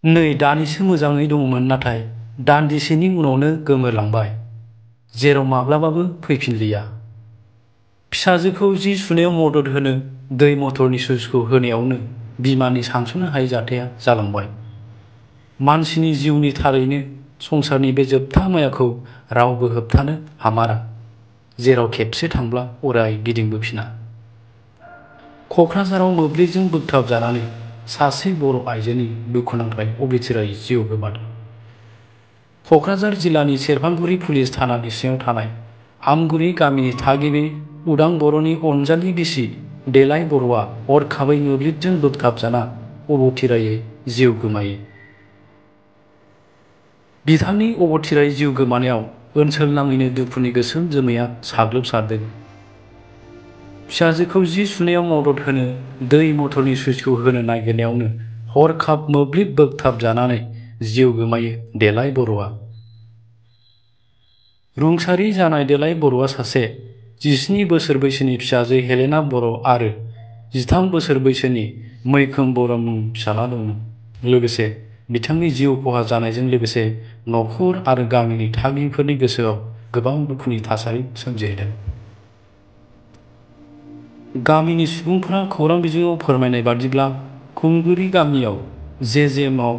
नै दानिसो मोजाङै दंमोन नाथाय दान्दिसेनि उनावनो गोमोरलांबाय जेराव माब्लाबाबो फैफिनलिया। फिसाजोखौ जि सुनायाव मदद होनो दै मटरनि सुइचखौ होनायावनो बिमानि सानस'नो हायै जाथाया जालांबाय। मानसिनि जिउनि थारैनो संसारनि बे जोबथा मायाखौ रावबो होबथानो हामारा जेराव खेबसे थांब्ला अराय गिदिंबोफिना। क'क्राझाराव मोब्लिबजों बोगथाबजानानै सासे बर' आइजोनि दुखुनांथाव अबथिरायै जिउ गोमादों। क'क्राझार जिल्लानि सेरफांगुरि पुलिस थानानि सिङाव थानाय आमगुरि गामिनि थागिबि उदां बर'नि अनजालि बिसि देलाय बर'आ हरखाबै मोब्लिबजों बोगथाबजाना अबथिरायै जिउ गोमायो। बिथांनि अबथिरायै जिउ गोमानायाव ओनसोल नाङैनो दुखुनि गोसोम जोमैया साग्लोबसारदों। फिसाजोखौ जि सुनायाव मदद होनो दै मटरनि सुइचखौ होनो नागिरनायावनो हरखाब मोब्लिब बोगथाबजानानै जिउ गोमायो देलाय बर'आ। रुंसारि जानाय देलाय बर'आ सासे 17 बोसोर बैसोनि फिसाजो हेलेना बर' आरो 13 बोसोर बैसोनि मैखोम बर' मुं फिसाला दंमोन। लोगोसे बिथांनि जिउ खहा जानायजों लोगोसे नखर आरो गामिनि थागिबिफोरनि गोसोआव गोबां दुखुनि थासारि सोमजिहोदों। गामिनि सुबुंफोरा खौरां बिजोङाव फोरमायनाय बादिब्ला खुंगुरि गामियाव जेजेएमआव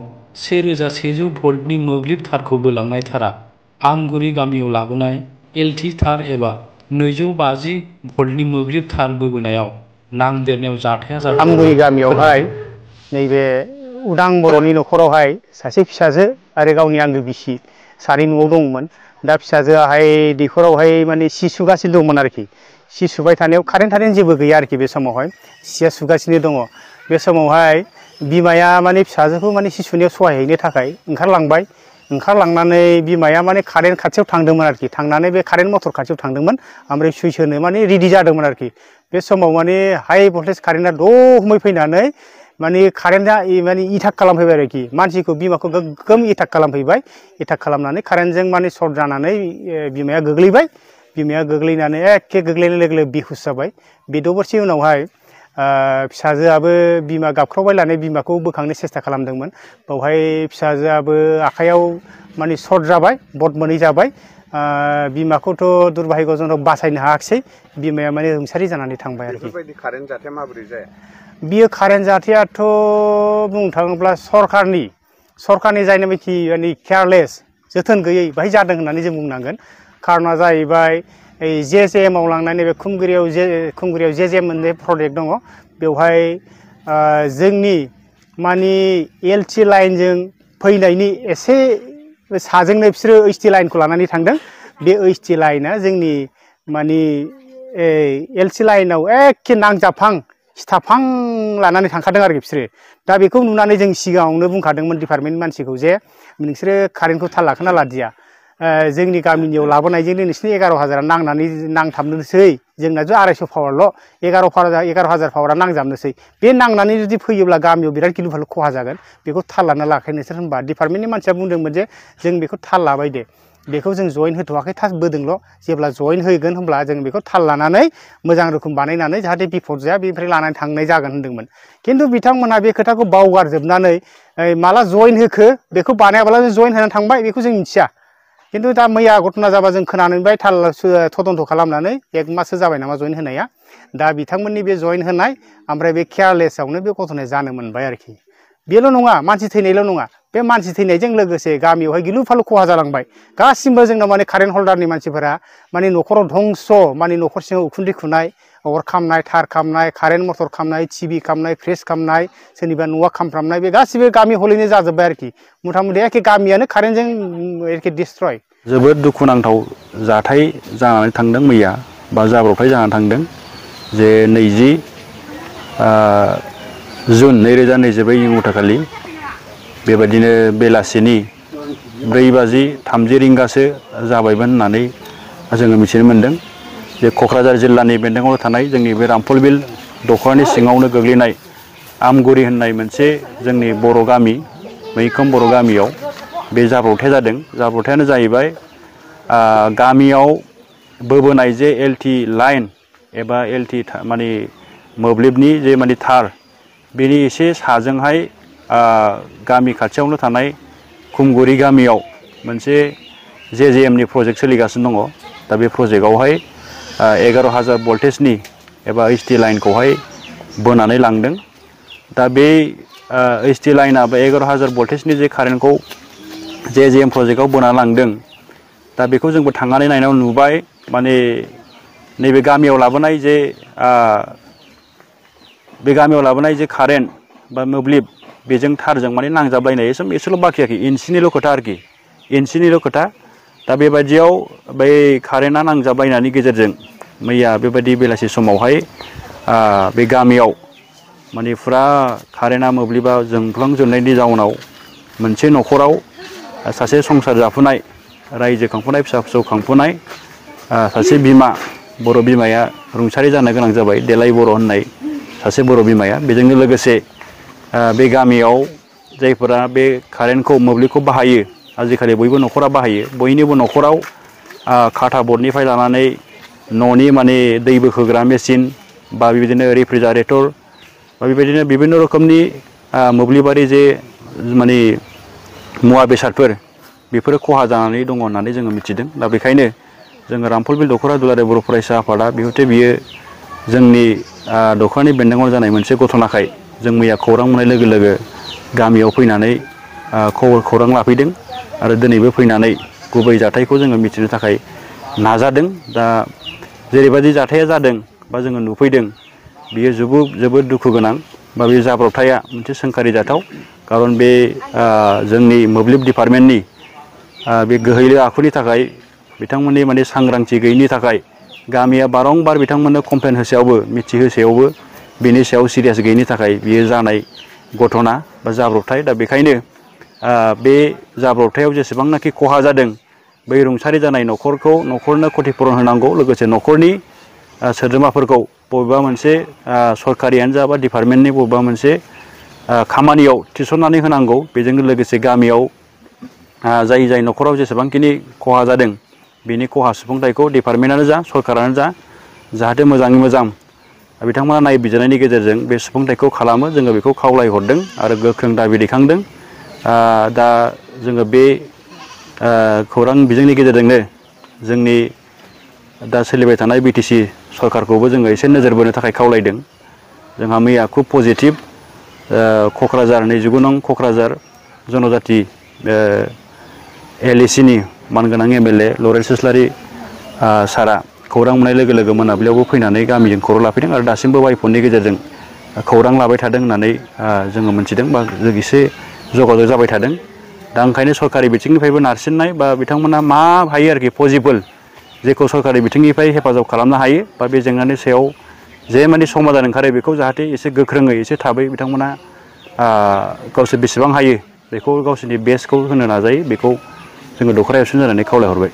1100 भल्टनि मोब्लिब थारखौ बोलांनाय थारा आमगुरि गामियाव लाबोनाय एलटि थार एबा 250 भल्टनि मोब्लिब थार बोबोनायाव नांदेरनायाव जाथाया जादों। आमगुरि गामियावहाय नैबे उदां बर'नि न'खरावहाय सासे फिसाजो आरो गावनि आंगो बिसि सानै न'आव दंमोन। दा फिसाजोआहाय दैखरावहाय माने सि सुगासिनो दंमोन आरोखि। सि सुबाय थानायाव कारेन्ट जेबो गैया आरोखि बे समावहाय सिया सुगासिनो दङ। बे समावहाय बिमाया माने फिसाजोखौ माने सि सुनायाव सहाय हैनो थाखाय ओंखारलांबाय। ओंखारलांनानै बिमाया माने कारेन्ट खाथियाव थांदोंमोन आरोखि। थांनानै बे कारेन्ट मटर खाथियाव थांदोंमोन ओमफ्राय सुइच होनो माने रेडि जादोंमोन आरोखि। बे समाव माने हाइ भल्टेज कारेन्टआ दमै फैनानै माने कारेन्टआ माने एटाक खालामफैबाय आरोखि। मानसिखौ बिमाखौ गोगोम एटाक खालामफैबाय। एटाक खालामनानै कारेन्टजों माने सर्ट जानानै बिमाया गोग्लैबाय। बिमाया गोग्लैनानै एखे गोग्लैनाय लोगो लोगो बेहुस जाबाय। बे दबरसे उनावहाय फिसाजोआबो बिमा गाबख्रावबाय लानाय बिमाखौ बोखांनो सेस्था खालामदोंमोन। बावहाय फिसाजोआबो आखाइयाव माने सर्ट जाबाय बद मोनै जाबाय। बिमाखौथ' दुर्भाग्यजनक बासायनो हायाखिसै। बिमाया माने रुंसारि जानानै थांबाय आरोखि। बेफोरबायदि कारेन्ट जाथाया माबोरै जाया? बियो कारेन्ट जाथायाथ' बुंनो थाङोब्ला सरकारनि जायनाखि माने केयारलेस जोथोन गैयै बाहाय जादों होननानै जों बुंनांगोन। खारना जाहैबाय जेजेएमआव लांनाय नैबे खुंगुरियाव जेजेएम मोनसे प्रजेक्ट दङ। बेवहाय जोंनि माने एलटि लाइनजों फैनायनि एसे साजोंनो बिसोरो ओइसटि लाइनखौ लानानै थांदों। बे ओइसटि लाइना जोंनि माने एलटि लाइनाव एखे नांजाबहां सिथाबहां लानानै थांखादों आरोखि बिसोरो। दा बेखौ नुनानै जों सिगाङावनो बुंखादोंमोन डिपार्टमेन्ट मानसिखौ जे नोंसोरो कारेन्टखौ थाल लाखोना लादिया। जोंनि गामिनियाव लाबोनायजोंनो नोंसिनि 11,000 नांथाबनोसै। जोंना 250 पावारल' 11,000 पावारा नांजाबनोसै। बे नांनानै जुदि फैयोब्ला गामियाव बिराद गिलु फालु खहा जागोन। बेखौ थाल लाना लाखायो नोंसोर होनबा डिपार्टमेन्टनि मानसिया बुंदोंमोन जे जों बेखौ थाल लाबाय दे। बेखौ जों जयेन होथ'वाखै थास बोदोंल'। जेब्ला जयेन होगोन होनब्ला जों बेखौ थाल लानानै मोजां रोखोम बानायनानै जाहाथे बिपद जाया बेनिफ्राय लानानै थांनाय जागोन होनदोंमोन। खिन्थु बिथांमोनहा बे खोथाखौ बावगारजोबनानै माला जयेन होखो बेखौ बानायाब्ला जयेन होनानै थांबाय बेखौ जों मिथिया। खिन्थु दा मैया घटना जाबा जों खोनानो मोनबाय तदन्त खालामनानै 1 माससो जाबाय नामा जयेन होनाया। दा बिथांमोननि बे जयेन होनाय ओमफ्राय बे केयारलेसआवनो बे घटनाया जानो मोनबाय आरोखि। बेल' नङा मानसि थैनायल' नङा। बे मानसि थैनायजों लोगोसे गामियावहाय गिलु फालु खहा जालांबाय। गासिबो जोंनाव माने कारेन्ट हल्डारनि मानसिफोरा माने न'खराव धंस' माने न'खर सिङाव उखुन्दै खुनाय, अर खामनाय, थार खामनाय, कारेन्ट मटर खामनाय, टिभि खामनाय, फ्रिज खामनाय, सोरनिबा न'आ खामफ्रामनाय बे गासिबो गामि हलैनो जाजोब्बाय आरोखि। मथा मथि एखे गामियानो कारेन्टजों एखे डिस्ट्रय। जोबोद दुखुनांथाव जाथाय जानानै थांदों मैया बा जाब्रबथाय जानानै थांदों जे 20 जुन 2024 मुथाखालि बेबायदिनो बेलासिनि 4:30 रिंगासो जाबायमोन होननानै जोङो मिथिनो मोन्दों। जे क'क्राझार जिल्लानि बेन्दोङाव थानाय जोंनि बे रामफलबिल दख'रानि सिङावनो गोग्लैनाय आमगुरि होननाय मोनसे जोंनि बर' गामि मैखोम बर' गामियाव बे जाब्रबथाया जादों। जाब्रबथायानो जाहैबाय गामियाव बोबोनाय जे एलटि लाइन एबा एलटि माने मोब्लिबनि जे माने थार बेनि एसे साजोंहाय गामि खाथियावनो थानाय खुमगुरि गामियाव मोनसे JJM नि प्रजेक्ट सोलिगासिनो दङ। दा बे प्रजेक्टआवहाय 11,000 भल्टेजनि एबा HD लाइनखौहाय बोनानै लांदों। दा बे HD लाइनआ बे 11,000 भल्टेजनि जे कारेन्टखौ JJM प्रजेक्टआव बोना लांदों। दा बेखौ जोंबो थांनानै नायनायाव नुबाय, माने नैबे गामियाव लाबोनाय जे कारेन्ट बा मोब्लिब बेजों थारजों माने नांजाबलायनाय एसेल' बाखि आरोखि, इन्सिनिल' खोथा आरोखि, इन्सिनिल' खोथा। दा बेबायदियाव बै कारेन्टआ नांजाबलायनायनि गेजेरजों मैया बेबायदि बेलासि समावहाय बे गामियाव माने फुरा कारेन्टआ मोब्लिबा जोंफ्लांजोबनायनि जाउनाव मोनसे न'खराव सासे संसार जाफुनाय, रायजो खांफुनाय, फिसा फिसौ खांफुनाय सासे बिमा, बर' बिमाया रुंसारि जानो गोनां जाबाय। देलाय बर' होननाय सासे बर' बिमाया। बेजोंनो लोगोसे बे गामियाव जायफोरा बे कारेन्टखौ मोब्लिबखौ बाहायो, आजिखालि बयबो न'खरा बाहायो, बयनिबो न'खराव खाथा बर्डनिफ्राय लानानै न'नि माने दै बोखोग्रा मेचिन बा बेबायदिनो रेफ्रिजारेटर बा बेबायदिनो बिभिन्न रोखोमनि मोब्लिबारि जे माने मुवा बेसादफोर बेफोरो खहा जानानै दङ होननानै जोङो मिथिदों। दा बेखायनो जोङो रामफलबिल दख'रा दुलाराय बर' फरायसा आफादा बिहथे बियो जोंनि दख'रानि बेन्दोङाव जानाय मोनसे घटनाखाय जों मैया खौरां मोननाय लोगो लोगो गामियाव फैनानै खौरां लाफैदों आरो दिनैबो फैनानै गुबै जाथायखौ जोङो मिथिनो थाखाय नाजादों। दा जेरैबायदि जाथाया जादों बा जोङो नुफैदों, बियो जोबोद दुखु गोनां बा बे जाब्रबथाया मोनसे सोंखारि जाथाव। खारन बे जोंनि मोब्लिब डिपार्टमेन्टनि बे गोहैलो आखुनि थाखाय, बिथांमोननि माने सांग्रांथि गैयिनि थाखाय गामिया बारंबार बिथांमोननो कमप्लेन होसेयावबो, मिथिहोसेयावबो बेनि सायाव सिरियास गैयिनि थाखाय बियो जानाय घटना बा जाब्रबथाय। दा बेखायनो बे जाब्रबथायाव जेसेबांनाखि खहा जादों, बै रुंसारि जानाय न'खरनो क्षतिपुरन होनांगौ, लोगोसे न'खरनि सोद्रोमाफोरखौ बबेबा मोनसे सरकारियानो जा बा डिपार्टमेन्टनि बबेबा मोनसे खामानियाव थिसननानै होनांगौ। बेजोंनो लोगोसे गामियाव जाय न'खराव जेसेबांखिनि खहा जादों, बिनि खहा सुफुंथायखौ डिपार्टमेन्टआनो जा सरकारानो जा जाहाथे मोजाङै मोजां बिथांमोना नायबिजिरनायनि गेजेरजों बे सुफुंथायखौ खालामो, जोङो बेखौ खावलायहरदों आरो गोख्रों दाबि दैखांदों। दा जोङो बे खौरां बिजोंनि गेजेरजोंनो जोंनि दा सोलिबाय थानाय BTC सरकारखौबो जोङो एसे नोजोर बोनो थाखाय खावलायदों। जोंहा मैया खुब पजिटिभ क'क्राझार 29 नं क'क्राझार जनजाति LEC नि मानगोनां MLA लरेन्स इस्लारि सारा खौरां मोननाय लोगो लोगो मोनाबिलियावबो फैनानै गामिजों खौरां लाफैदों आरो दासिमबो बाय फननि गेजेरजों खौरां लाबाय थादों होननानै जोङो मोनथिदों बा जों एसे जगाजग जाबाय थादों। दा ओंखायनो सरकारि बिथिंनिफ्रायबो नारसिननाय बा बिथांमोना मा हायो आरोखि पजिबोल जेखौ सरकारि बिथिंनिफ्राय हेफाजाब खालामनो हायो बा बे जेंनानि सायाव जे माने समाधान ओंखारो, बेखौ जाहाथे एसे गोख्रोङै एसे थाबै बिथांमोना गावसोर बेसेबां हायो बेखौ गावसोरनि बेस्टखौ होनो नाजायो। बेखौ जोङो दख'रा एक्सन जानानै खावलायहरबाय।